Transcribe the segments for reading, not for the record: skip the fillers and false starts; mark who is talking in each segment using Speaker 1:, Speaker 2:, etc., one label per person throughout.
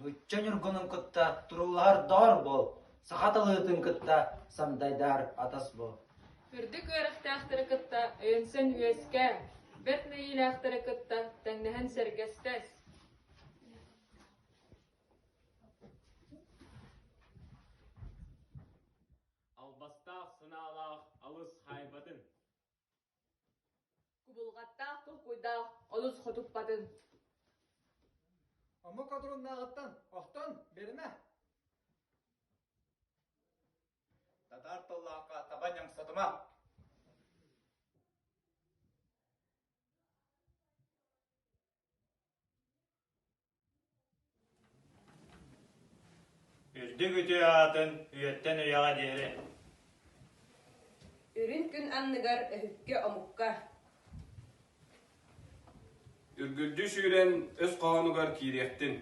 Speaker 1: Нуучча ньургунун кытта туруулаһар доҕор буол, саха талыытын кытта сандайдаар атас буол.
Speaker 2: Үрдүк үөрэхтээхтэри кытта өйөнсөн үөскээ, бэрт мэйиилээхтэри кытта тэҥнэһэн сэргэстэс.
Speaker 3: Албастаах санаалаах алыс хаайбатын.
Speaker 2: Кубулҕаттаах толкуйдаах олус хотуппатын.
Speaker 4: Омук одуруннааҕыттан охтон биэримэ.
Speaker 5: Татаар тыллаахха таба ньамсатыма.
Speaker 3: Үрдүк үтүө аатын үйэттэн үйэҕэ диэри
Speaker 6: Үрүн күн анныгар өһүккэ омукка
Speaker 3: Үргүлдьү сүүрэн өс хоһоонугар киириэхтин.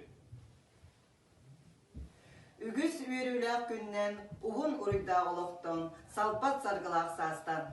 Speaker 7: Үгүс үөрүүлээх күннэн, уһун уруйдаах олохтон, салпат саргылаах саастан.